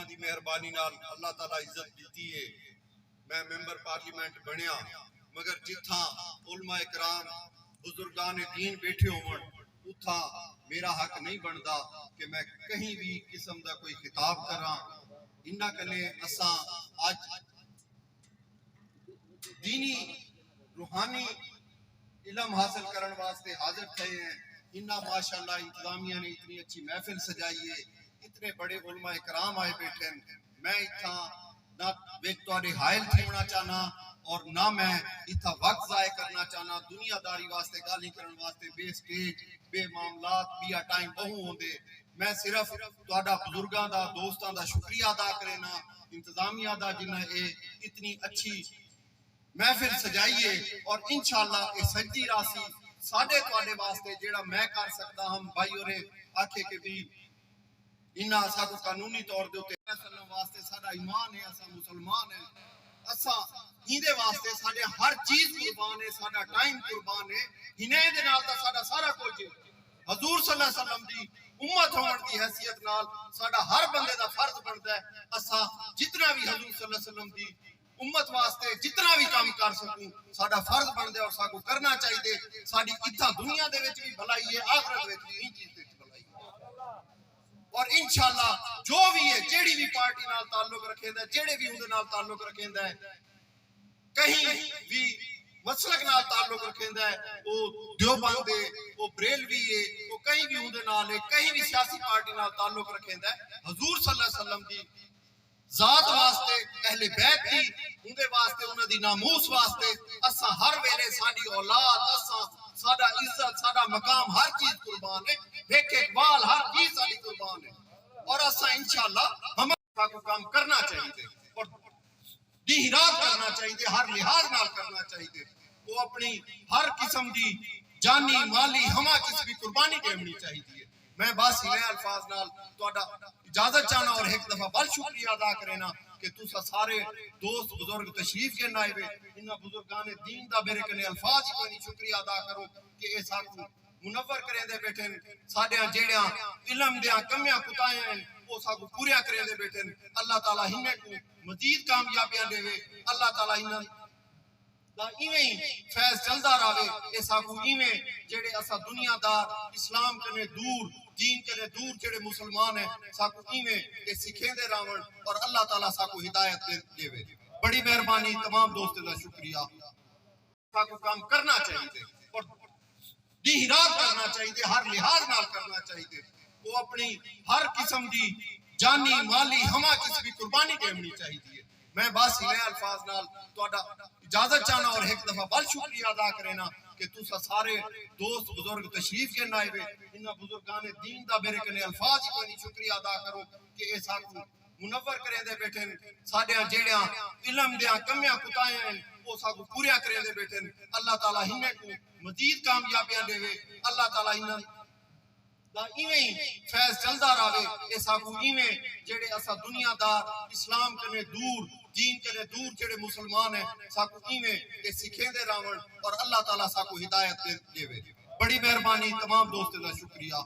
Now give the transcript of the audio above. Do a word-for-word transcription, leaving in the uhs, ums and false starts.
دی مہربانی نال اللہ تعالیٰ عزت ݙتی ہے، میں ممبر پارلیمنٹ بݨیا، مگر جتھاں علماء کرام، بزرگان دین ٻیٹھے ہوون، اتھاں میرا حق نہیں بݨدا کہ میں کہیں بھی قسم دا کوئی خطاب کراں۔ انہاں کنے اساں اڄ دینی، روحانی علم حاصل کرݨ واسطے حاضر تھئے ہیں۔ انہاں ماشاءاللہ انتظامیہ نے اتنی اچھی محفل سجائی ہے، اتنے بڑے علماء کرام آئے ٻیٹھے ہیں۔ میں اتھاں نہ وچ تہاݙے حائل تھیوݨا چاہنا اور نہ میں اتھاں وقت ضائع کرݨا چاہنا۔ دنیا داری واسطے، ڳالھیں کرݨ واسطے ٻئے سٹیج، ٻئے معاملات، ٻیا ٹائم ٻہوں ہوندے۔ میں صرف تہاݙا، بزرگاں دا، دوستاں دا شکریہ ادا کرینا، انتظامیہ دا، جنہاں اے اتنی اچھی محفل سجائی ہے اور انشاءاللہ اے سجدی راسی ساݙے تہاݙے واسطے، جیڑھا میں کر سڳدا ہم۔ بھائی ہوریں آکھے کہ بھی انہاں ساکوں قانونی طور دے اتے وسلم واسطے ساݙا ایمان ہے، اساں مسلمان ہیں، اساں ایندے واسطے ساݙے ہر چیز قربان ہے، ساݙا ٹائم قربان ہے، ہنیں دے نال تاں ساݙا سارا کجھ ہے۔ حضور صلی اللہ علیہ وسلم دی امت ہووݨ دی حیثیت نال ساݙا ہر بندے دا فرض بݨدا ہے، اساں جتنا بھی حضور صلی اللہ علیہ وسلم دی امت واسطے جتنا بھی کم کر سکوں، ساݙا فرض بݨدا ہے اور ساکوں کرنا چاہیدے۔ ساݙی اتھاں دنیا دے وچ بھی بھلائی ہے، آخرت وچ بھی ایں چیز دے وچ بھلائی ہے۔ اور انشاءاللہ جو بھی ہے، جیڑھی بھی پارٹی نال تعلق رکھیندا ہے، جیڑھے بھی اوندے نال تعلق رکھیندا ہے، کہیں بھی مسلک نال تعلق رکھیندا ہے، او دیوبند ہے، او بریلوی ہے، او کہیں بھی اوندے نال ہے، کہیں بھی سیاسی پارٹی نال تعلق رکھیندا ہے، حضور صلی اللہ علیہ وسلم دی ذات واسطے، اہل بیت دی، اوندے واسطے، انہاں دی ناموس واسطے اساں ہر ویلے، ساݙی اولاد، اساں، ساݙا عزت، ساݙا مقام، ہر چیز قربان ہے۔ ہک ہک وال، ہر چیز ساݙی قربان ہے۔ اور اساں انشاءاللہ ہم ساکوں کم کرنا چاہیدے اور ݙینہہ رات کرنا چاہیدے، ہر لحاظ نال کرنا چاہیدے۔ او اپݨی ہر قسم دی جانی، مالی، ہما قسم دی قربانی ݙیوݨی چاہیدی ہے۔ میں بس انہیں الفاظ نال تہاݙا اجازت چاہنا اور ہک دفعہ ول شکریہ ادا کرینا کہ تساں سارے دوست بزرگ تشریف گھن آئے وے۔ انہاں بزرگان دین دا میرے کنے الفاظ ہی کوئی نہیں، شکریہ ادا کرو کہ اے ساکوں منور کریندے ٻیٹھن، ساݙیاں جیڑھیاں علم دیاں کمیاں کوتاہیاں ہن، او ساکوں پوریاں کریندے ٻیٹھن۔ اللہ تعالیٰ ہنیں کوں مزید کامیابیاں ݙیوے۔ اللہ تعالیٰ انہاں دا ایویں ہی فیض چلدا رہوے۔ اے ساکوں ایویں، جیڑھے اساں دنیا دار، اسلام کنے دور، دین کنے دور جیڑھے مسلمان ہیں، ساکوں ایویں اے سکھیندے رہون اور اللہ تعالیٰ ساکوں ہدایت ݙے، ݙیوے۔ بڑی مہربانی، تمام دوستیں دا شکریہ۔ ساکوں کم کرنا چاہیدے اور ݙینہہ رات کرنا چاہیدے، ہر لحاظ نال کرنا چاہیدے۔ او اپݨی ہر قسم دی جانی، مالی، ہما قسم دی قربانی ݙیوݨی چاہیدی ہے۔ میں بس انہیں الفاظ نال تہاݙا اجازت چاہنا اور ہک دفعہ ول شکریہ ادا کرینا کہ تساں سارے دوست بزرگ تشریف گھن آئے وے۔ انہاں بزرگان دین دا میرے کنے الفاظ ہی کوئی نہیں، شکریہ ادا کرو کہ اے ساکوں منور کریندے ٻیٹھن۔ ساݙیاں جیڑھیاں علم دیاں کمیاں کوتاہیاں ہن، او ساکوں پوریاں کریندے ٻیٹھن۔ اللہ تعالیٰ ہنیں کوں مزید کامیابیاں ݙیوے۔ اللہ تعالیٰ انہاں دا ایویں ہی فیض چلدا رہوے۔ اے ساکوں ایویں، جیڑھے اساں دنیا دار، اسلام کنے دور، دین کنے دور جیڑھے مسلمان ہیں، ساکوں ایویں اے سکھیندے رہون اور اللہ تعالیٰ ساکوں ہدایت ݙے، ݙیوے۔ بڑی مہربانی، تمام دوستیں دا شکریہ۔